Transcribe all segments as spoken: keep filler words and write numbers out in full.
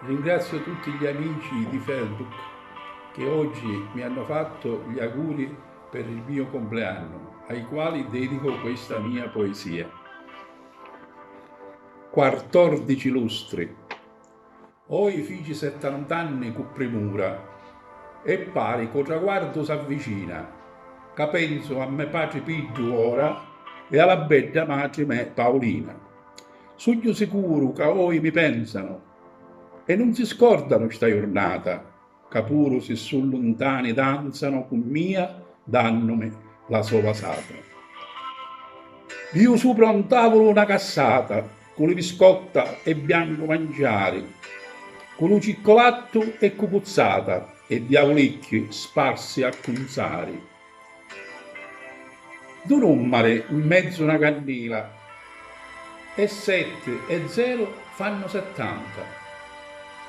Ringrazio tutti gli amici di Facebook che oggi mi hanno fatto gli auguri per il mio compleanno, ai quali dedico questa mia poesia. Quartordici lustri. Oi fici settant'anni cu primura e pari c'o traguardu s'avvicina, ca pensu a me patri Piddu ora e a la bedda matri me Paulina. Sugnu sicuru ca oi mi pensano e nun si scordanu sta jurnata, ca puru si su luntani danzano cu mia dannumi la so vasata. Iu supra un tavulu na cassata cu li biscotta e biancu manciari, cu lu ciccolattu e cucuzzata e diavulicchi sparsi a cunzari. Du nummari 'n mezzu na cannila e setti e zeru fannu settanta.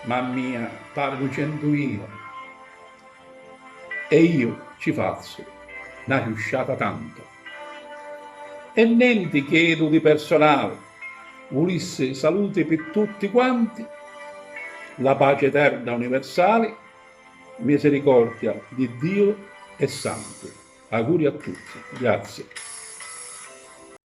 Ma a mia parru centumila e iu ci fazzu na chiusciata tanta. E nenti chiedu di personali, vulissi saluti pi tutti quanti, la paci eterna universali, misericordia di Diu e santi. Auguri a tutti, grazie.